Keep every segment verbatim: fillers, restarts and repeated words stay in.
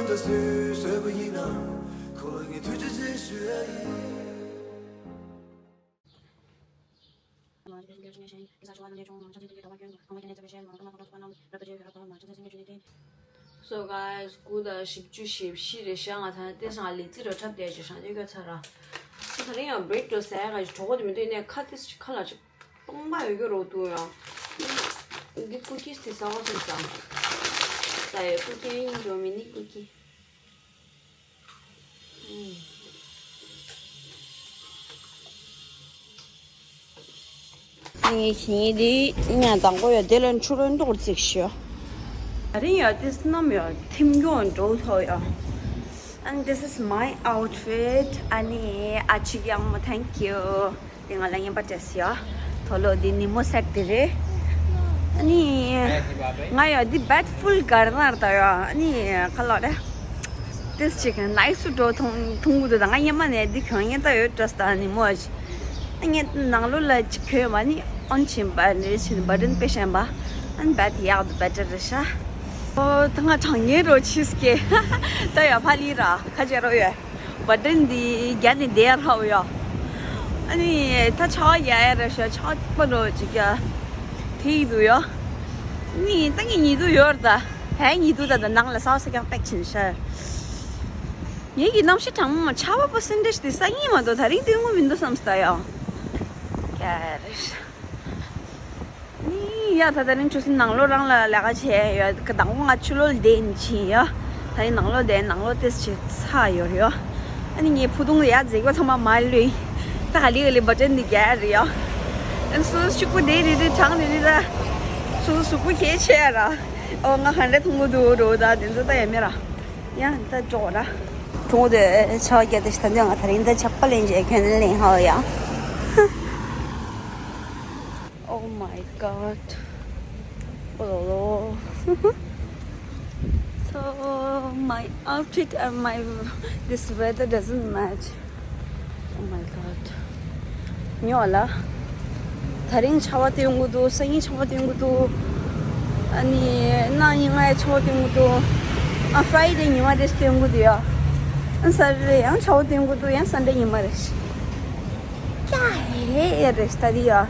ད་སུས་བཟོས་པ་ཡིན་ནམ། ཁོ་ལ་ངས་ཐུགས་རྗེ་ཆེ་ཞུ་ཡ་ཡིན། So guys, དགུ་དང་བཞི་བཅུ་ཞེ་བཞི་རེད་ཤག་ང་ད་ལྟ་སང་ལེགས་རྩི་རོ་འཁྲབ་བསྡད་ཅིག་ཧྲང་ཅིག་ཡོད་ཚར་ར། ད་རིང་ཡང་བྷེ་རེད་དུ་ཟས་ག་ཞིག་གྲོགས་པོ་དེ་མི་འདུག་ནས་ཁ་ཏིས་ཁ་ལ་ཅིག་སྟོང་པ་ཡོད་རྒྱུ་རོ་འདུག་ཡང་། འདི་ཀུ་ཀིས་དེ་ཟ་བ་ཅིག་ཟ། ད་ཡོད་ཀུ་ཀི་ཡིན་འགྲོ་མི་ནི་ཀུ་ཀི། ངས་ཁྱེད་འདི་ཉ་དང་པོ་ཡོད་དེ་ལ་འཕྲུ་རོན་ཏོག་ཙིག་ཤོ། ད་རིང་ཡོད་དེ་སྣམ་ཡོད་ཐིམ་གྱོང་འགྲོ་ཐོ་ཡོད། And this is my outfit. ཨ་ནི་ཨ་ཅིག་ཡང་མོ་thank you. དེ་ང་ལ་རྔན་པ་སྤྲད་སོང་ཡ། དོ་ལོ་འདི་ཉིན་མོ་སེར་དེ་རེད། ཨ་ནི། ང་ཡ་འདི་བེད་ཕུལ་གར་ནར་ད་ཡ། ཨ་ནི་ཁ་ལོ་རེད། ཏིས་ཅིག་ནའི་སུ་འགྲོ་ཐུང་ཐུང་གུ་དུ་ད་ང་ཉི་མ་ནས་འདི་གྱོན་ངེས་ད་ཡོད་ཏྲས་ད་ཉིན་མོ་ཨ་ཅི། ཨ་ངས་ནང་ལོ་ལ་ཅིག་གྱོན་མ་ནི་ཨོན་ཆིན་པ་རེད་ཆིན་བ་ཏན་པེ་ཤན་པ། ཨན་བེད་ཡག་དུ་བེད་ཏྲ་རེད་ཤ། ཨོ་ད་ང་གྲང་ངེས་རོ་ཆིས་ཀེ། ད་ཡ་ཕ་ལི་ར་ཁ་ཅེ་རོ་ཡོད། བ་ཏན་འདི་རྒྱ་ནི་དེ་ཡར་ཧའོ་ཡ། ཨ་ནི་ད་ཆ་བ་ཡ་ཡ་ར་ཤ་ཆ་བ་པ་རོ་ཅིག་ཡ། དེ་ཡི་དུ་ཡ། ནི་ད་ངི་ཉི་དུ་ཡོར་ད། ཧེ་ཉི་དུ་ད་ད་ནང་ལ་ས་བ་ས་ཀྱང་པེག་ཆིན་ཤར། ངེད་ཀྱི་གནམ་གཤིས་གྲང་མོ་ཆ་བ་པ་སེན་ཏྲེ་ཤ་དེ་ས་ཡིན་མ་གཏོགས་ད་རིང་དུས་ངོ་མི་འདུག་བསམ་སྟ་ཡ། ཀ་རེ་ཤ། ནི་ཡ་ད་ད་རིང་ཆུ་སྲིན་ནང་ལོ་རང་ལ་ལས་ཀ་བྱས་ཡོད་ཀ་དང་པོ་ང་ཆུ་ལོལ་བསྡད་ཕྱིན་ཡ། ད་རིང་ནང་ལོ་བསྡད་ནང་ལོ་ཏེས་བྱས་ཚ་ཡོད་རེད་ཡ། ཨ་ནི་ངའི་ཕུ་ཐུང་ཡ་འཛེགས་པ་ཚང་མ་མ་ལུས། ད་ག་ལི་ག་ལི་བ་ཏྲན་འདི་རྒྱ་རེད་ཡ། ཨ་ནི་སོ་སོ་ཕྱུག་པོ་བསྡད་རེད་དེ་གྲང་དེ་རེད་ད། སོ་སོ་གཟུགས་པོ་གས་ཆེ་ཡ་ར། ཨོ་ང་ག་འདྲ་ཐུང་པོ་འདུག་རོ་ད་དེ་ཚོ་ད་ཡ་མེད་ར། ཡང་ད་ཅོག་ར། ཐུང་དེ་ཆ་བརྒྱབ་དེ་ཞིག་ད་འདི་ང་ད་རིང་ད་ཆ་པ་ལེན་རྗེས་ཁྱོད་ནི་ལེན་ཧ་ཡ། Oh my god. Oh, so my outfit and my this weather doesn't match. Oh my god. ཉོ་ལ། ད་རིང་ཆར་པ་སྟོན་གྱི་འདུག་སང་ཉིན་ཆར་པ་སྟོན་གྱི་འདུག་ཨ་ནི་གནངས་ཉིན་ང་ཡང་ཆར་པ་སྟོན་གྱི་འདུག་ཨ་Friday་ཉི་མ་རེ་སྟོན་གྱི་འདུག་ཡ། ཨ་Saturday་ཡང་ཆར་པ་སྟོན་གྱི་འདུག་ཡང་Sunday་ཉི་མ་རེ། ཀྱ་ཧེ་ཧེ་རེ་ད་དི་ཡ།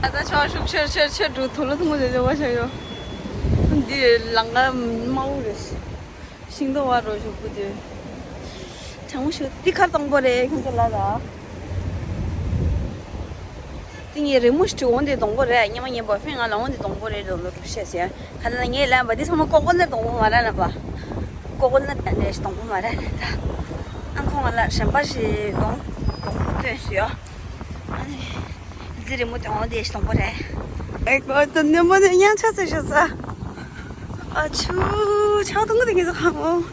ད་ལྟ་ཆར་ཤུགས་ཆེར་ཆེར་ཆེར་འགྲོ་དུ་ལ་ཐུང་ངུ་དེ་དེ་བ་ཆ་ཡོ། འདི་ལང་ཀ་དམར་པོ་རེད། ཤིང་སྡོང་བ་རོ་བཞུགས་པོ་དེ། གྲང་མོ་ཞིག་འདི་ཁར་གཏོང་པོ་རེད་ཁྱོད་ཚོ་ལ་ལ། འདི་ངའི་རི་མོ་ཞིག་འོང་དེ་གཏོང་པོ་རེད་ཉི་མ་ངའི་བོ་ཧྥེན་ང་ལ་འོང་དེ་གཏོང་པོ་རེད་འདོན་ལོ་བཤད་ཟེར། ག་ད་ངས་ལན་པ་འདི་ཚང་མ་ཀོ་ཀོ་ནད་གཏོང་པོ་མ་རེད་ལན་པ། ཀོ་ཀོ་ནད་དེ་འདྲ་ཞིག་གཏོང་པོ་མ་རེད་ལན་ད། ཨ་ཁོང་ང་ལ་གཞན་པ་ཞིག་གཏོང་གཏོང་པོ་སྟོན་ཞུ་ཡོ། ཨ་ནི། འདི་རི་མོ་དེ་འོང་དེ་ཞིག་གཏོང་པོ་རེད། ཨེ་ཀོ་ད་ནི་མོ་དེ་ཉང་ཆ་ཚེ་ཤ་ཚ། ཨ་ཆུ་ཆག་ཏུ་ངུ་དེ་ངེས་ཁ་མོ།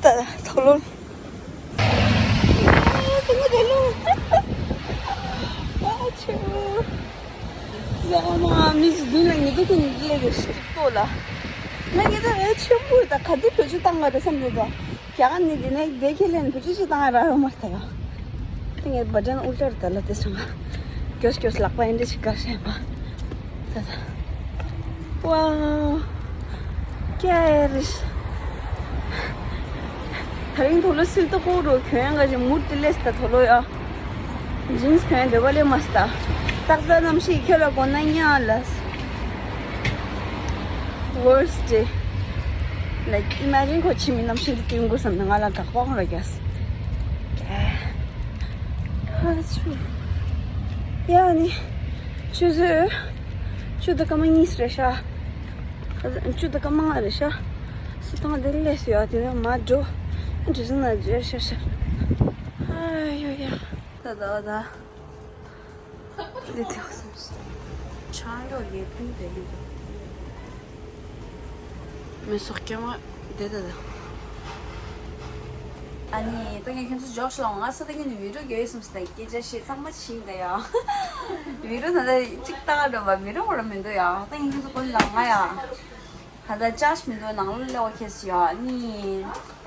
ད་ཐོག་ལོ། ཨ་ཆུ། ཡ་མ་མི་ཞིག་མདུན་ལ་ཉི་ཟླ་ཀུན་སླེབས་ཡོད་ཤིག་ལྟོ་ལ། ང་ཉི་ཟླ་རེ་ཆེན་པོ་ད་ག་དུས་བེད་སྤྱོད་བཏང་ག་རེད་བསམ་འདུག་ད། རྒྱ་གར་ནི་འདི་ནས་བསྡད་ཁས་ལེན་བུ་ཅི་ཅི་བཏང་ར་ཡོང་མ་ཐལ། དེ་ངས་བ་དྲན་ཨུལ་ཏར་ད་ལ་དེ་སོང་། སྐྱོ་སྐྱོ་ལག་པ་ཨེ་འདྲ་ཞིག་དཀར་ཤ་པ། ད་ད། ཝའོ། ཀྱེ་རེ། ད་རིང་དོ་ལོ་སིལ་ཏོ་ཀོ་རོ་གྱོན་ཡང་ག་ཅིག་མུར་ཏི་ལེས་ད་དོ་ལོ་ཡ། ཇིན་སི་གྱོན་འདོད་པ་ལས་མ་སྟ། ཏག་ཏག་གནམ་གཤིས་ཁྱོད་ལ་གོ་ན་ཉག་ལ། Worst day. Like, imagine ཁོ་ཕྱི་མི་གནམ་གཤིས་འདི་སྟོན་དགོས་བསམ་ན་ང་ལ་དགག་པ་ཁོ་ལ་རྒྱག་ཧ་ཆུ། ཡ་ནི། ཆུ་ཚོད། ཆུ་དང་སྐར་མ་གཉིས་རེད་ཤག་ཆུ་དང་སྐར་མ་ལྔ་རེད་ཤག་སུ་ཐང་དེ་ལས་སུ་ཡ་དེ་ནས་མ་འགྲོ། འདྲི་ཟིན་ན་བརྗོད་ཤག་ཤག་ཨ་ཡོ་ཡ། ད་ད་ད། འདི་དེ་བ་སམ་སི། ཆང་ཡོ་ཡེ་ཕུན་དེ་ལི། མི་སོགས་སྐྱོ་མ་དེ་ད་ད། ཨ་ནི་ད་ངས་ཁྱོད་ཚོ་འཇོག་ཤོག་ང་ས་ད་ངས་ནི་བི་རོ་རྒྱག་ཡོད་སམ་སི་ད་སྐད་ཆ་བཤད་ཚང་མ་ཕྱིན་ད་ཡ། བི་རོ་ད་ད་གཅིག་ལྟ་ག་འགྲོ་བ་བི་རོ་འོ་ར་མི་འདུག་ཡ་ད་ངས་ཁྱོད་ཚོ་གོ་ལ་ང་ཡ། ད་ལྟ་ཅར་མི་འདུག་ནང་ལོགས་སླེབས་པ་ཁེལ་སོང་ཡ། ཨ་ནི་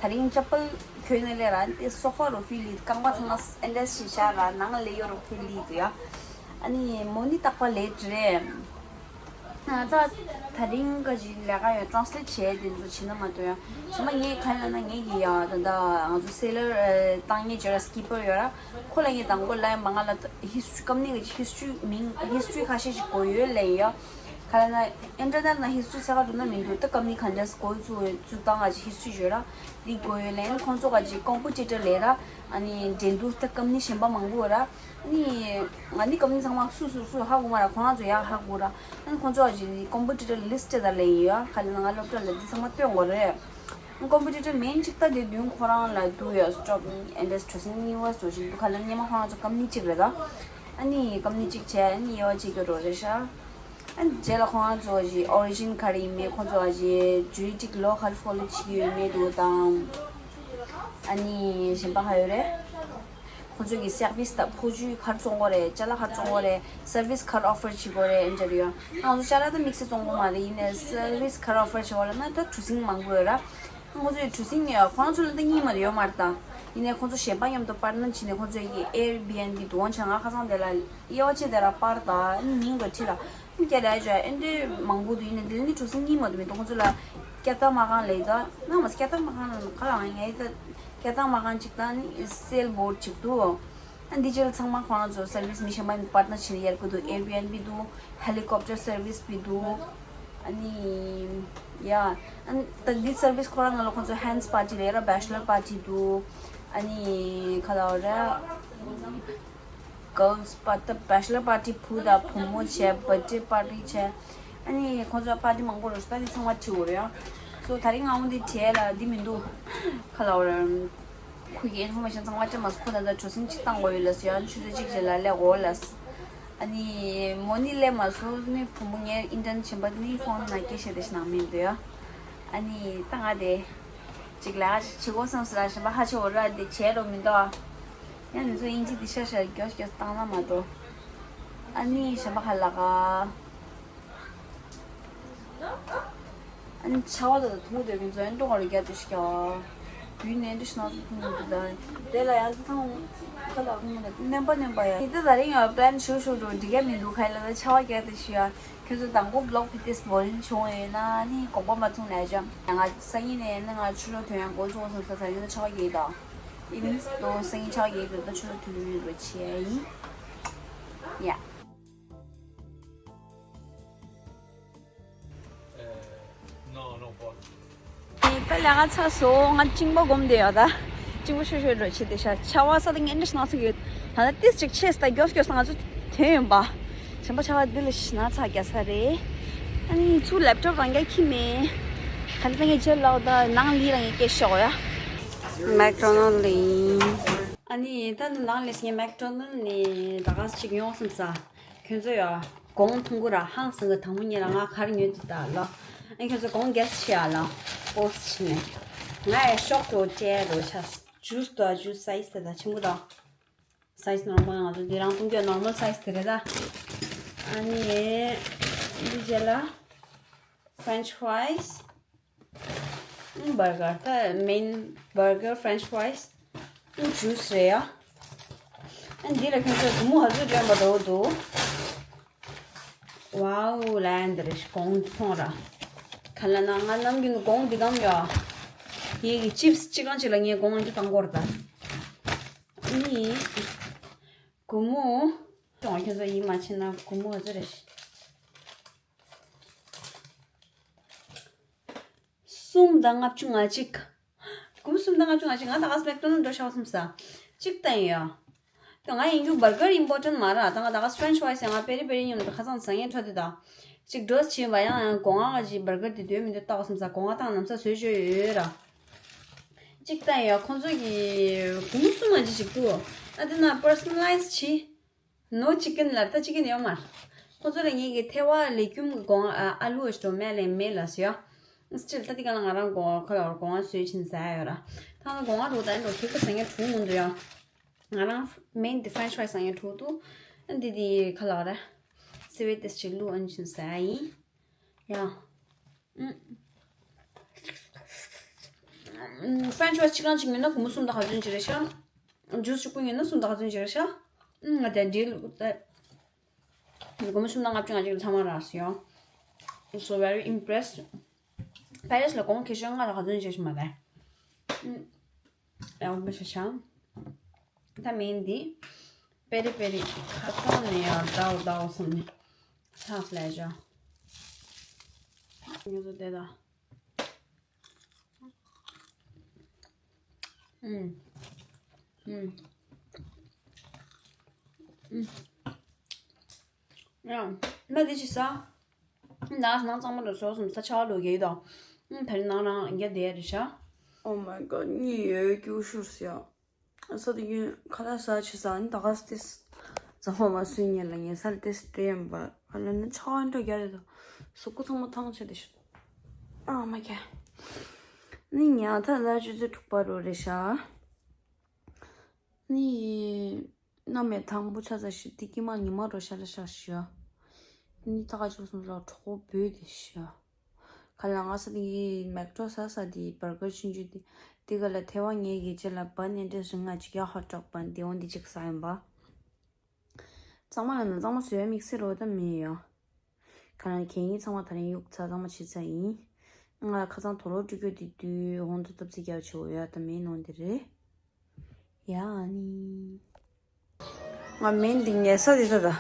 ད་རིང་ཅ་པལ་གྱོན་ནས་སླེབས་ར་ཨ་ནི་སོ་ཧོ་རུ་ཕི་ལི་རྐང་པ་ཚང་མ་ཨེ་འདྲ་ཞིག་བཞག་ར་ནང་ལ་ཡོད་རུ་ཕི་ལི་འདུག་ཡ། ཨ་ནི་མོ་ནི་རྟག་པ་ལེ་ཊི་རེད། ང་ཚ་ད་རིང་ག་ཅིག་ལས་ཀ་ཡོད་ཊ་རན་སི་ལེཊ་བྱས་དེ་ཚོ་བྱེད་ན་མ་གཏོགས་ཡ། ཞེ་མ་ངས་ག་ལ་ན་ངས་ཀྱི་ཡ་ད་ད་ང་ཚོ་སེ་ལར་བཏང་མཁན་བྱོས་ར་སི་ཀི་པར་ཡོད་ར། ཁོ་ལ་ངས་དང་པོ་ལ་མ་ང་ལ་ཧིས་ཊི་རི་ཀམ་པ་ནི་གི་ཧིས་ཊི་རི་མིང་ཧིས་ཊི་རི་ཁ་ཤས་ཤིག་གོ་ཡོད་ལབ་ཡ། ག་ལ་ན་ཨིན་ཊར་ནེཊ་ན་ཧིས་ཊི་རི་གསལ་ཁ་འགྲོ་ན་མི་འདུག་ད་ཀམ་པ་ནི་ག་འདྲས་གོ་ཚུགས་ཚུགས་བཏང་ག་ཅིག་ཧིས་ཊི་རི་བརྗོད་ར། འདི་གོ་ཡོད་ལབ་ཡ། ཁོང་ཚོ་ག་ཅིག་ཀོམ་པི་ཊི་ཊར་ལབ་ར། ཨ་ནི་འགྲན་བསྡུར་ད་ཀམ་པ་ནི་གཞན་པ་མང་པོ་ཡོད་ར། ནི་ང་ནི་ཀམ་པ་ནི་ཚང་མ་སུ་སུ་སུ་ཧ་གོ་མ་ར། ཁོ་རང་ཚོ་ཡག་ཧ་གོ་ར། ཨ་ནི་ཁོང་ཚོ་ཨ་ཅེ་ཀོམ་པི་ཊི་ཊར་ལིསི་ཊི་ད་ལེན་ཡོད། ག་ལ་ན་ང་སློབ་གྲྭ་ལ་འདི་ཚང་མ་སྟོན་དགོས་རེད། ཀོམ་པི་ཊི་ཊར་མེན་གཅིག་ད་དེ་བདུན་ཁོ་རང་ལ་འདུག་ཡོད། སི་ཊོག་ཨིན་ཌེག་སི་གྲུ་གཟིངས་གཉིས་པ་བཟོ་བཞིན་འདུག་ག་ལ་ན་སྔོན་མ་ཁོ་རང་ཚོ་ཀམ་པ་ནི་གཅིག་རེད་ད། ཨ་ནི་ཀམ་པ་ནི་གཅིག་བྱས་ཨ་ནི་དབྱེ་བ་ཕྱེ་རྒྱུ་འགྲོ་རེད་ཤག་ཨ་ནི་རྗེས་ལ་ཁོ་རང་ཚོ་ཨ་ཅེ་ཨོ་རི་ཇིན་ག་རེ་ཡིན་མིན། ཁོང་ཚོ་ཨ་ཅེ་ཇུ་རི་ཌིག་ལོ་ག་རེ་ཕོ་ལོ་བྱེད་ཀྱི་ཡོད་མེད་འདུག་དང་། ཨ་ནི་གཞན་པ་ག་ཡོད་རེད། ཁོང་ཚོ་གི་སེར་བིས་དང་འཕོ་འགྱུར་ག་རེ་བཙོང་དགོས་རེད། ཅ་ལག་ག་རེ་བཙོང་དགོས་རེད། སེར་བིས་ག་རེ་ཨོ་ཕར་བྱེད་དགོས་རེད། ཨེ་འདྲ་རེད་ཡ། ང་ཚོ་ཅ་ལག་ད་དམིགས་བསལ་བཙོང་དགོས་མ་རེད། ཡིན་ནའི་སེར་བིས་ག་རེ་ཨོ་ཕར་བྱེད་དགོས་ལབ་ན་ད་གྲུ་གཟིངས་མང་པོ་ཡོད་ར། ཁོང་ཚོ་ཡི་གྲུ་གཟིངས་ཡོད། ཁོང་ཚོ་ལ་ད་གཉིས་མ་རེད་ཡོད་མ་རེད་ད། ཡིན་ནའི་ཁོང་ཚོ་གཞན་པ་མཉམ་དུ་པར་ཊི་ནར་བྱས་ནས་ཁོང་ཚོ་ཡི་ཨེར་བི་ཨེན་བི་འདུག་འོན་ཀྱང་ང་ཁ་སང་དེ་ལ་དབྱེ་བ་ཕྱེ་དེ་ར་པར་ད་མིང་དང་ཁྲིད་ར། སྐད་ལ་ཅོ་ཨེ་འདྲའི་མང་པོ་འདུག་ཡིན་ནའི་འདི་ལ་ནི་གྲུ་གཟིངས་གཉིས་མ་གཏོགས་མི་འདུག་ཁོང་ཚོ་ལ་སྐད་བཏང་མ་ཁང་ལས་ད་ནང་མ་སྐད་བཏང་མ་ཁང་ལ་ག་ལ་ངའི་ད་སྐད་བཏང་མ་ཁང་གཅིག་དང་ནི་སེལ་བོར་གཅིག་འདུག་ཨ་འདི་ཅིག་ལ་ཚང་མ་ཁོ་རང་ཚོ་སེར་བིས་མི་གཞན་པ་ནི་པར་ཊི་ནར་བྱས་ནས་ཡར་དགོས་འདུག་ཨེར་བི་ཨེན་བི་འདུག་ཧེ་ལི་ཀོབ་ཊར་སེར་བིས་བི་འདུག་ཨ་ནི་ཡ་ཨ་ནི་ད་འདི་སེར་བིས་ཁོ་རང་ནང་ལ་ཁོང་ཚོ་ཧན་སི་པར་ཊི་ལས་ར་བེ་ཆེ་ལར་པར་ཊི་འདུག་ཨ་ནི་ག་ལ་བ་ར། གརལ་སི་པར་ཊི། བེ་ཆེ་ལར་པར་ཊི་བུ་དང་བུ་མོ་བྱས། བར་ཐི་ཌེ་པར་ཊི་བྱས། ཨ་ནི་ཁོང་ཚོ་པར་ཊི་མང་པོ་རེད་ཤག་ད་འདི་ཚང་མ་བྲིས་ཡོད་རེད་ཡ། སོ་ད་རིང་ང་འོ་འདི་བྲིས་ལ་འདི་མི་འདུག་ག་ལ་བ་ར། ཁོ་གི་ཨིན་ཕོར་མེ་ཤན་ཚང་མ་བྲིས་མ་སོང་། ཁོ་ད་ལྟ་གྲུ་གཟིངས་གཅིག་བཏང་དགོས་ཡོད་ལབ་སོང་ཡ། ཆུ་ཚོད་གཅིག་རྗེས་ལ་སླེབས་དགོས་ལབ་སོང་། ཨ་ནི་མོ་ནི་སླེབས་མ་སོང་། ནི་བུ་མོ་ངའི་ཨིན་ཊརན་ཆེན་པོ་ནི་ཕོན་ནང་སྐད་བཤད་དེ་ཞིག་ནང་མི་འདུག་ཡ། ཨ་ནི་ད་ང་དེ་ཅིག་ལས་ཀ་ཅིག་བྱེད་དགོས་བསམ་སོང་ལ། གཞན་པ་ཧ་ཆེ་བོ་ར་དེ་བྱས་རོགས་མི་འདུག་ཡང་འདི་ཚོ་དབྱིན་ཇི་འདི་ཤ་ཤ་མགྱོགས་མགྱོགས་བཏང་ན་མ་འགྲོ། ཨ་ནི་གཞན་པ་ཧ་ལ་ག་ཨ་ནི་ཆ་བ་ད་ད་ཐུང་དེ་གི་འཛོན་འགྲོ་ག་རུ་རྒྱབ་ཏུ་ཤི་ཀྱ་བུ་ནས་འདི་ཤི་ན་ཐུང་དུ་ད་དེ་ལ་ཡང་ཐང་ཁ་ལ་ཐུང་ད་ནན་པ་ནན་པ་ཡ། ཡི་ད་ད་རིང་ཡང་པི་ལན་ཞུ་ཞུ་འགྲོ་འགྲིག་ག་མི་འདུག་ཁ་ལ་ད་ཆ་བ་རྒྱབ་ཏུ་ཤི་ཡ། ཁྱོད་ཚོ་དང་པོ་བི་ལོག་བི་ཏིས་བོ་རིང་བྱུང་ཡོད་ན་ནི་དགོངས་པ་མ་ཚོམས་ལབ་བྱ། ང་སང་ཉིན་ནས་ནི་ང་ཆུ་ལོག་ཐོན་ཡང་འགོ་བཙུགས་སོང་ས་ས་ཡིན་ན་ཆག་ཡོད་ད། ཨི་མིན་སི་ཏོ་སང་ཉིན་ཆག་ཡོད་ད་ད་ཆུ་ལོག་ཐོན་ཡོད་རོ་ཆེ་ཡིན། ཡ། ད་ལས་ཀ་ཚར་སོང་། ང་གཅིན་པ་སྒོམ་བསྡད་ཡོད་ད། གཅིན་པ་ཤོར་ཤོར་འགྲོ་བྱེད་དེ་ཤ་ཆ་བ་ས་ད་ངན་འདྲ་ཞིག་ན་ཚ་གི་ཡོད། ད་ལྟ་ཏིས་ཅིག་ཆེས་ད་མགྱོགས་མགྱོགས་ང་ཚོ་དོན་ཡོད་པ། གཞན་པ་ཆ་བ་འདི་ལ་ཞིག་ན་ཚ་རྒྱ་ས་རེད། ཨ་ནི་ཚུར་ལེབ་ཊོབ་རང་རྒྱ་ཁྱི་མེད། ག་ལ་ད་ངས་ཆེ་ལག་ད་ནང་ལི་རང་ངས་སྐད་ཤོག་ཡ། མེག་ཌོ་ནལ་ལི། ཨ་ནི་ད་ནང་ལས་ངས་མེག་ཌོ་ནལ་ནས་ད་ག་ཅིག་ཡོང་སོང་ས། ཁྱོད་ཚོ་ཡ། གོང་མཐོང་གི་ར་ཧང་སང་གི་དང་པོ་ཉིད་ལ་ང་གར་ཉོས་འདུག་ད་ལ། ཨ་ཁྱོད་ཚོ་གོང་གེ་སི་བྱེད་ཡ་ལ། པོ་སི་ཊི་བྱེད་ནས། ང་ཡ་ཤོག་གྲོ་སྤྲད་རོ་ཆ། ཇུས་དང་ཇུས་སའི་ཛི་དེ་ད་ཆེན་པོ་དང་། སའི་ཛི་ནོར་མལ་ང་ཚོ་འདི་རང་གཏོང་རྒྱུ་ནོར་མལ་སའི་ཛི་དེ་རེད་ད། ཨ་ནི། འདི་རྗེས་ལ། French fries། ཨུམ་བར་གར་ད་མེན་བར་གར་ཕ་རེན་ཆི་ཕ་རའི་སི། ཨུམ་ཇུས་རེད་ཡ། ཨ་འདི་ལ་ཁྱོད་ཚོ་བུ་མོ་ཧ་ཟུ་འདྲེན་པ་འགྲོ་འདུག་ཝའོ་ལན་འདི་རེད་གོང་འདི་མཐོང་ར། ག་ལ་ན་ང་ནམ་རྒྱུན་གོང་འདི་གམ་ཡ། ཡེ་གི་ཅིབ་སི་གཅིག་རང་གཅིག་ལ་ངས་གོང་འདི་བཏང་གོ་ར་ད། ཨ་ནི། སྒོར་མོ། ཅོང་ཁྱོད་ཚོ་ཡིད་མ་ཆེས་ན་སྒོར་མོ་ཧ་ཟུ་རེད། གསུམ་དང་ལྔ་བཅུ་ང་གཅིག་སྒོར་མོ་གསུམ་དང་ལྔ་བཅུ་ང་གཅིག་ང་ད་ག་སེ་མེག་ཌོ་ནལ་འགྲོ་ཤག་སོང་ས། གཅིག་བཏང་ཡོད། ད་ང་ཡིན་རྒྱུ་བར་གར་ཨིམ་པོར་ཊན་མ་རེད། ད་ང་ད་ག་སེ་ཕ་རེན་ཆི་ཕ་རའི་སི་ཡང་ང་པེ་རི་པེ་རི་མཉམ་དུ་ཁ་སང་ཟ་ངེས་འཕྲོད་དེ་ད། གཅིག་འགྲོ་བྱིན་པ་ཡང་ཡང་སྒོ་ང་གཅིག་བར་གར་དེ་འདོད་མི་འདོད་ལྟ་བ་སོང་ས་སྒོ་ང་བཏང་ནམ་ས་བཟོས་བཅོས་ཡོད་ར། གཅིག་བཏང་ཡོད་ཁོང་ཚོ་གི་སྒོར་མོ་གསུམ་ང་གཅིག་ཅིག་འདུག་ཨ་དེ་ན་པར་སོ་ན་ལའི་ཛི་བྱེད། No chicken ལབ་ད་ཅི་ཀན་ཡོད་མ། ཁོ་ཚོ་ལ་ངེད་ཀྱི་ཐེ་བ་ལེ་ཀྱུམ་གི་སྒོ་ང་ཨ་ཨ་ལུ་ཨེ་ཤི་ཏོ་མེ་ལེ་མེ་ལ་སི་ཡོ། སི་ཊིལ་ད་དེ་ག་ལ་ང་རང་སྒོ་ཁ་ལ་སྒོ་ང་བཟོས་ཕྱིན་ཟ་ཡ་ཡོད་ར། ད་ང་སྒོ་ང་འགྲོ་ད་འགྲོ་ཁེ་ཁ་ཟ་ངེ་གྲུང་མོ་འདུག་ཡ། ང་རང་མེན་དེ་ཕ་རེན་ཆི་ཕ་རའི་སི་ཟ་ངེ་གྲུང་འདུག་ཨ་འདི་དེ་ཁ་ལ་ར། སི་ཝེ་ཏེ་ཅིག་ལུ་ཨན་ཕྱིན་ཟ་ཡ་ཡིན། ཡ། ཕ་རེན་ཆི་ཕ་རའི་སི་གཅིག་རང་གཅིག་ཉོས་ན་སྒོར་མོ་གསུམ་དང་ག་ཚོད་ཅིག་རེད་ཤག་ཇུས་གཅིག་པུ་ཉོས་ན་གསུམ་དང་ག་ཚོད་ཅིག་རེད་ཤག་ང་དེ་འདྲའི་ལུགས་ད། སྒོར་མོ་གསུམ་དང་ལྔ་བཅུ་ང་གཅིག་ཚང་མ་རག་སོང་ཡོང་། So very impressed. པེ་རིས་ལ་གོང་ཁེ་ཤོ་ང་ལ་ག་ཚོད་བྱེད་ཤི་མ་རེད། ཡང་མི་ཤ་ཤང་། ད་མིན་འདི། པེ་རི་པེ་རི་ཁ་ཚང་ནས་ཡང་ཟླའོ་ཟླའོ་སོང་ནས། ཐག་ལས་བྱ། ཉོ་ཚོ་དེ་ད། ཨུམ། ཨུམ། ཨུམ། ཡང་། ན་འདི་ཅི་ས། ནགས་ནང་གཙང་མ་ལ་སོགས་སུ་ས་ཆ་ལོ་རྒྱས་དང་། ཨུམ། ད་རིང་ནང་རང་རྒྱ་དེ་རེད་ཤག Oh my god, ཉི་ཡོད་ཀྱུ་ཤུར་སི་ཡ། ས་དེ་ཡུན་ཁ་ལག་ཟ་ཆི་ཟ་ནི་ད་ག་སི་ཏིས། ཛ་ཧོ་མ་སུ་ཉེ་ལ་ངེ་ས་ལ་ཏིས་ཏེ་ཡམ་པ་ཁ་ལ་ནི་ཆ་བ་འགྲོ་རྒྱ་རེད་དོ། སུ་ཀུ་ཚང་མ་ཐང་ཆ་དེ་ཤི། ཨ་མ་ཁྱ། ནི་ཉ་ཐ་ལ་ཆུ་ཚོད་དྲུག་པ་རུ་རེད་ཤག་ནི། ནམ་ཡང་དང་པོ་ཆ་ཚ་ཞིག་འདི་ཀྱི་མ་ཉི་མ་རོ་ཤ་ལ་ཤ་ཞུ། ནི་ད་ག་ཅུག་སོང་ལ་གྲོགས་པོ་བོད་དེ་ཤ། ཁ་ལ་ང་ས་དེ་མེག་ཏྲོ་ས་ས་དེ་བར་གར་ཆུང་ཆུང་དེ་དེ་ག་ལ་ཐེ་བ་ངེད་ཀྱི་ཅི་ལ་བ་ནེ་འདྲེ་རིང་ང་ཅིག་ཡ་ཧོ་ཊོག་བ་དེ་འོན་དེ་ཅིག་ས་ཡིན་པ། གཙང་མ་ལ་ན་གཙང་མ་བཟོས་དམིགས་བསལ་རོ་ད་མི་ཡོད། ཁ་ལ་གད་སྙིགས་ཚང་མ་ད་རིང་གཡུག་ཚ་གཙང་མ་བྱེད་ཚ་ཡིན། ང་ཁ་ཚང་དོ་ལོ་སྤྲུལ་སྐྱོད་དེ་དུས་ཧོང་ཚོ་སྟབས་ཚིག་རྒྱག་ཆེ་བོ་ཡོད་ད་མེད་ནོ་འདི་རེད། ཡ་ཨ་ནི། ང་མིན་འདི་ཉལ་ས་འདི་ད་ད།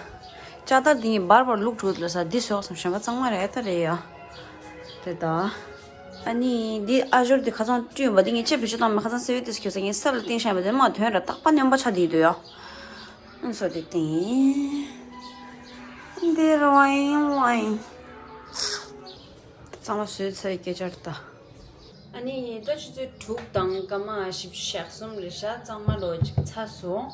ལྕགས་དར་འདི་ངས་འབར་འབར་བླུགས་འགྲོ་ལ་ས་འདི་ཟོག་སམ་གཞན་པ་གཙང་མ་རེད་ད་རེད་ཡ། དེ་ད། ཨ་ནི་འདི་ཨ་ཞོར་འདི་ཁ་ཚང་བཀྲུས་པ་འདི་ངས་ཅེ་བི་ཅུ་བཏང་མ་ཁ་ཚང་སེ་བའི་དེ་ཁྱོད་ས་ངས་ས་ལ་བསྟན་ཤ་བ་དེ་མ་དོན་ར་རྟག་པ་སྣོན་པ་ཆ་འདི་འདུག་ཡ། ཨ་སོ་དེ་བསྟན། འདི་ར་བ་ཡིན་བ་ཡིན། གཙང་མ་བཟོས་ཚར་སྐད་ཆ་རེད་ད། ཨ་ནི་ད་ཆུ་ཚོད་དྲུག་དང་སྐར་མ་བཞི་བཅུ་ཞེ་གསུམ་རེད་ཤག་གཙང་མ་རོ་ཅིག་ཚ་སོང་།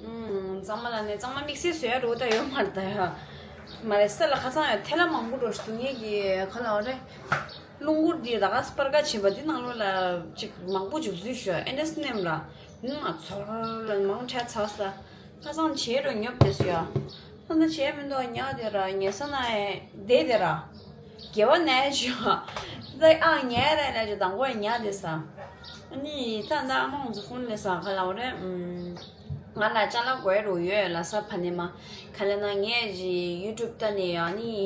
ཨུམ། གཙང་མ་ལ་ནས་གཙང་མ་དམིགས་བསལ་བཟོ་ཡ་རོ་ད་ཡོད་མ་རེད་ད་ཡ། མ་རེད་ས་ལ་ཁ་ཚང་ཡ་ཐལ་ལ་མང་པོ་འགྲོ་ཞིག་འདུག་ངེད་ཀྱི་ཁ་ལ་བ་རེད། རླུང་སྒུར་འདི་ད་ག་སྤར་ཀ་བྱེད་པ་འདི་ནང་ལོགས་ལ་ཅིག་མང་པོ་འཇུག་ཚུལ་ཞོ་ཨེ་འདྲ་སྣེམ་ར། ནི་མ་ཚོར་ལ་མང་ཆ་ཚ་ས། ཁ་སང་བྱེད་རོ་ཉོབ་དེ་སུ་ཡ། ད་ནི་བྱེད་མི་འདུག་ཉག་དེ་ར་ཉེ་ས་ན་བསྡད་དེ་ར། དགེ་བ་ནས་ཞུ། ད་ཨ་ཉལ་ར་ལ་ཅུ་དང་པོ་ཉག་དེ་ས། ཨ་ནི་ད་ད་ཨ་མ་ང་ཚོ་ཧུན་ལེ་ས་ག་ལ་བ་རེད། ང་ལ་ཅ་ལག་དགོས་རུ་ཡོད་ལ་ས་ཕ་ནི་མ། ག་ལ་ན་ངས་ཡུ་ཊུབ་ལྟ་ནས་ཨ་ནི།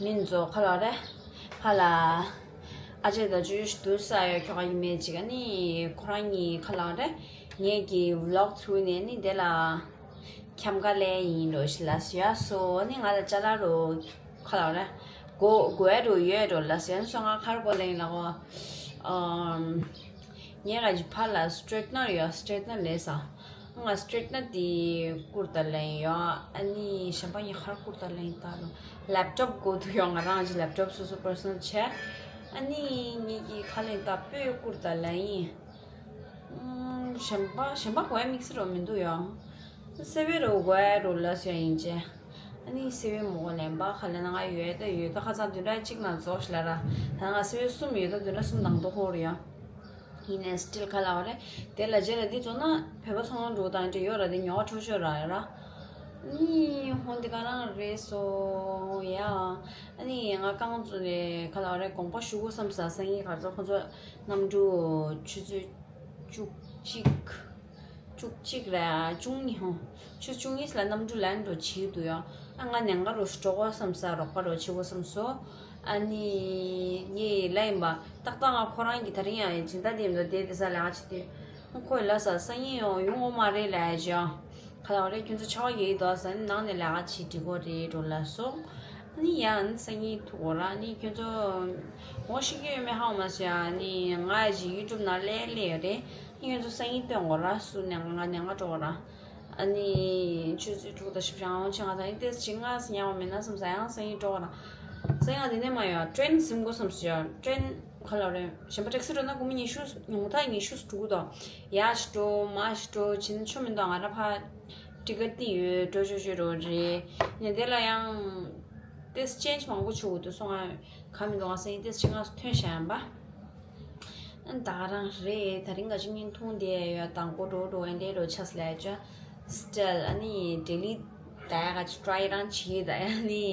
མིན་ཚོ་ཁ་ལ་རེད། ཧ་ལ། ཨ་ཅེ་ད་ཇུ་ཞུ་དུ་ས་ཡོད་ཁྱོ་ག་ཡིན་མེད་ཅིག་ཨ་ནི་ཁོ་རང་གཉིས་ཁ་ལ་རེད། ངེད་ཀྱི་ཝི་ལོག་ཚུགས་ནས་ནི་དེ་ལ། ཁྱམ་ག་ལས་ཡིན་རོ་ཞི་ལ་སི་ཡ་སོ་ནི་ང་ལ་ཅ་ལག་རོ་ཁ་ལ་རེད། གོ་གོ་ཡ་རོ་ཡོད་རོ་ལ་སི་ཡ་སོ་ང་ཁར་གོ་ལེང་ལ་གོ། ཨམ། ངས་ང་གི་ཕ་ལ་སི་ཊྲེ་ཊི་ནར་ཡོད་སི་ཊྲེ་ཊི་ནར་ལས་ས། ང་སི་ཊྲེ་ཊི་ནར་དེ་བསྐུར་ད་ལེན་ཡོད། ཨ་ནི་གཞན་པ་ངས་ཁར་བསྐུར་ད་ལེན་ད་རུང་ལེབ་ཊོབ་དགོས་འདུག་ཡོད་ང་རང་གི་ལེབ་ཊོབ་སོ་སོ་པར་སོ་ནལ་བྱས། ཨ་ནི་ངེད་ཀྱི་ཁ་ལེན་ད་སྤོས་བསྐུར་ད་ལེན་ཡིན། ཨུམ། གཞན་པ་གཞན་པ་གོ་ཡ་དམིགས་བསལ་རོ་མི་འདུག་ཡོད། སེ་བའི་རོ་གོ་ཡ་རོ་ལ་སོ་ཡིན་ཅེ། ཨ་ནི་སེ་བའི་མོ་གོ་ལེན་པ་ཁ་ལེན་ན་ང་ཡོད་ད་ཡོད་ད་ཁ་ཚང་བདུན་ཕྲག་གཅིག་ན་རྫོགས་ཤི་ལ་ར། ད་ང་སེ་བའི་གསུམ་ཡོད་ད་བདུན་ཕྲག་གསུམ་ནང་དུ་ཧོར་ཡོད། ཡིན་ནའི་སི་ཊིལ་ཁ་ལ་བ་རེད། དེ་ལ་རྗེས་ལ་འདི་ཚོ་ན་བོད་པ་ཚོང་ལ་འགྲོ་དང་འདྲ་ཡོད་ར་དེ་ཉོ་བ་འཕྲོ་ཤོར་ར་ཡོད་ར། ནི་ཧོན་དེ་ག་རང་རེད་སོ་ཡ། ཨ་ནི་ང་རྐང་བཙུགས་ནས་ཁ་ལ་བ་རེད་དགོངས་པ་ཞུ་དགོས་བསམ་ས་སང་ཉིན་གར་ཚོ་ཁོ་ཚོ་གནམ་གྲུ་ཆུ་ཚོད་བཅུ་གཅིག་བཅུ་གཅིག་རེད་བཅུ་གཉིས་ཧོན། ཆུ་བཅུ་གཉིས་ལ་གནམ་གྲུ་ལན་འགྲོ་བྱེད་འདུག་ཡོད། ཨ་ང་ནས་ང་རུ་འགྲོ་དགོས་བསམ་ས་རོགས་པ་རོགས་བྱེད་དགོས་བསམ་སོ། ཨ་ནི། ངའི་ལ་ཡིན་པ། ཏག་ཏག་ང་ཁོ་རང་གི་ད་རིང་ཡང་སྦྱིན་བདག་དེ་མི་འདུག་དེ་དེ་ས་ལས་ཀ་བྱེད་དུས། ཁོས་ལ་ས་སང་ཉིན་ཡོང་ཡོང་ངོ་མ་རེད་ལ་ཡ་ཅི་ཡང་། ཁ་ལག་རེད་ཁྱོད་ཚོ་ཆ་བ་ཡོད་དོ་ས་ནི་ནང་ནས་ལས་ཀ་བྱེད་འགྲིག་གོ་རེད་འགྲོ་ལ་སོང་། ཨ་ནི་ཡང་སང་ཉིན་ཐུག་གོ་ར་ནི་ཁྱོད་ཚོ། ངོ་ཤེས་ཀྱི་ཡོད་མེད་ཧ་གོ་མ་སོང་ཡ་ནི་ང་ཡ་ཅི་ཡུ་ཊུབ་ནང་ལས་ལས་ཡོད་རེད་ནི་ཁྱོད་ཚོ་སང་ཉིན་སྟོན་གོ་ར་སུ་ནས་ང་ནས་ང་འགྲོ་གོ་ར། ཨ་ནི་ཆུ་ཚོད་དྲུག་དང་བཞི་བཅུ་ཨང་ཆེ་ང་དང་ཡིན་ཏེ་ཅི་ང་སི་ཉལ་བ་མེད་ན་བསམ་ས་ཡང་སང་ཉིན་འགྲོ་བ་རང་། སང་ཉིན་དེ་ནས་མ་ཡོང་ཊེན་ཟིན་དགོས་བསམ་སོ་ཡ་ཊེན་ག་ལ་རེད་གཞན་པ་ཊེག་སི་འགྲོ་ན་སྒོར་མོ་ཉི་ཤུ་ཉུང་མཐའ་ཉི་ཤུ་དྲུག་དང་ཡ་ཞིག་འགྲོ་མ་ཞིག་འགྲོ་བྱིན་ཆོ་མི་འདུག་ང་ར་ཕ་ཊི་ཀེ་ཊི་ཡོད་འགྲོ་ཆོ་ཆོ་འགྲོ་རེད་ནས་དེ་ལ་ཡང་ཏེ་ཅེན་ཇི་མང་པོ་ཆོ་དགོས་འདུག་སོང་ང་ག་མི་འདུག་ང་སང་ཉིན་ཏེ་ཅི་ང་སུ་ཐོན་ཤ་ཡན་པ། ཨ་ནི་ད་ག་རང་རེད། ད་རིང་ག་ཅིག་བརྙན་ཐུང་དེ་ཡོད་དང་གོ་འགྲོ་འགྲོ་ཨེ་འདྲའི་འགྲོ་ཆགས་ལས་ཅོ། སི་ཊལ་ཨ་ནི་ཌི་ལིཊ་ད་ཡ་ག་ཅིག་ཊ་རའི་རང་བྱེད་ད་ཡ་ནི།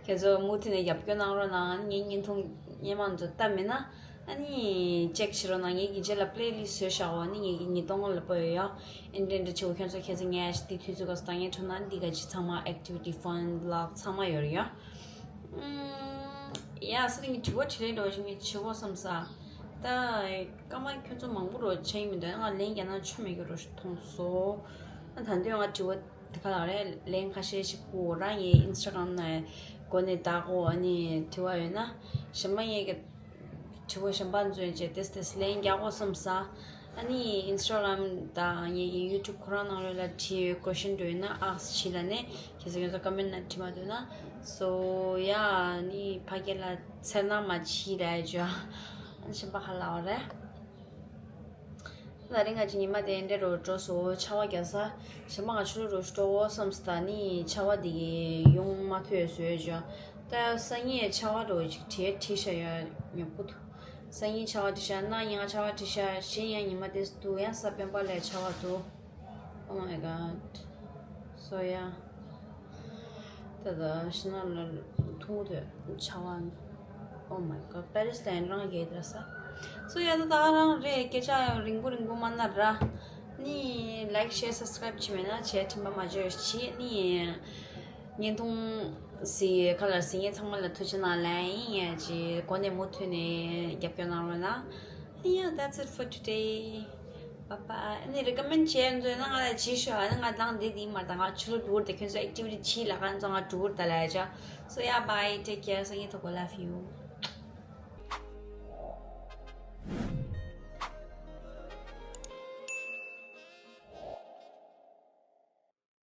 ཁྱེད་ཚོ་མུ་མཐུད་ནས་རྒྱབ་སྐྱོར་གནང་རོགས་གནང་ངའི་བརྙན་ཐུང་སྔོན་མ་ཚོ་ལྟ་མེད་ན། ཨ་ནི་ཅེག་བྱེད་རོགས་གནང་ངེད་ཀྱི་རྗེས་ལ་པི་ལེ་ལིསི་བཟོས་བཞག་འོ་ནི་ངེད་ཀྱི་ཉིས་སྟོང་ལ་པོ་ཡོད་ཡོ། ཨེ་འདྲའི་འདྲ་ཆེ་བོ་ཁྱོད་ཚོ་ཁྱེད་ཚོ་ངས་ཤི་དེ་དུས་ཚོད་ག་སྟ་ངའི་ཁྲོད་ན་འདི་ག་ཅིག་ཚང་མ་ཨེག་ཊི་བི་ཊི་ཕན་བི་ལོག་ཚང་མ་ཡོད་རེད་ཡོ། ཨུམ། ཡ་སི་རིང་གི་དྲི་བ་དྲིས་ལན་འདྲ་བོ་ཞིག་ངས་བྱེད་དགོས་བསམ་ས། ད་སྐར་མ་ཁྱོད་ཚོ་མང་པོ་རོ་ཆ་ཡིན་མི་འདུག་ང་ལན་རྒྱག་ན་ཆོ་མེད་གི་རོ་ཞིག་མཐོང་སོང་། ད་ད་འདོད་ང་དྲི་བ་དེ་ག་ལ་རེད། ལན་ཁ་ཤས་ཤིག་པོ་རང་ངའི་ཨིན་སི་ཊ་གྷ་རམ་ནང་སྒོ་ནས་བདག་གོ་ཨ་ནི་དྲི་བ་ཡོད་ན་གཞན་པ་ངས་གི་དྲི་བ་གཞན་པ་འཛོན་བྱས་ཏེ་ཏེ་ལན་རྒྱག་དགོས་བསམ་ས། ཨ་ནི་ཨིན་སི་ཊ་གྷ་རམ་དང་ངའི་ཡུ་ཊུབ་ཁོ་རང་ནང་ལོགས་ལ་བྲིས་ཡོད། ཀོ་ཤན་འདྲ་ཡོད་ན་ཨག་སི་བྱེད་ལ་ནས་ཁྱེད་ཚོ་ཁྱེད་ཚོ་ཀ་མེན་ནང་བྲིས་མ་འདུག་ན། སོ་ཡ་ཨ་ནི་ཕ་གི་ལ་ཚེར་སྣང་མ་བྱེད་ལ་ཡ་ཅོ། ཨ་ནི་གཞན་པ་ཧ་ལ་བ་རེད། ད་རིང་ང་ཅི་ཉི་མ་དེ་འདྲ་རོ་འགྲོ་སོ་ཆར་པ་རྒྱག་ས། གཞན་པ་ང་ཆུ་ལུ་རོ་ཞུ་འགྲོ་བསམ་སྟ་ནི་ཆར་པ་འདི་གི་ཡོང་མ་ཐུབ་སོ་ཡ་ཅོ། ད་སང་ཉིན་ཆར་པ་རོ་ཅིག་བྲིས་བྲིས་ཤ་ཡ་ཉོ་པོ་འདུག་སང་ཉིན་ཆར་པ་བྲིས་ཤ་གནངས་ཉིན་ང་ཆར་པ་བྲིས་ཤ་གཞན་ཡང་ཉི་མ་དེ་འདུག་ཡང་ས་སྤེན་པ་ལས་ཆར་པ་འདུག Oh my god. So yeah. ད་ད་ཤི་ན་ལ་ཐུང་དུ་ཆར་པ། Oh my god. པེ་རི་སི་ལ་ཡིན་རང་གི་ད་ས། So yeah. ད་ད་རང་རེད་སྐད་ཆ་ཡང་རིང་པོ་རིང་པོ་མ་ན་ར། ནི་like share subscribe བྱེད་མེད་ན་བྱས་དྲན་པ་མ་བརྗེད་བྱེད་ནི། བརྙན་ཐུང་ཟི་ཁ་ལ་ཟི་ངེད་ཚང་མ་ལ་ཐུགས་རྗེ་གནང་ལན་ཡིན་ཡ་ཅི་གོ་ནས་མུ་མཐུད་ནས་རྒྱབ་སྐྱོར་གནང་རོགས་གནང་། Yeah, that's it for today. Bye bye. ཨ་ནི་རི་ཀ་མེན་བྱས་འདོད་ན་ང་ལ་བྱིས་ཤོག་ཨ་ནི་ང་དང་འདི་འདི་མ་དང་ང་ཆུ་ལུ་འགྲུར་དེ་ཁྱོད་ཚོ་ཨེག་ཊི་བི་ཊི་བྱིས་ལ་ཁ་ཚོ་ང་འགྲུར་ད་ལ་ཡ་ཅ། So yeah, bye, take care. སང་ཉིན་ཐོག་གོ love you.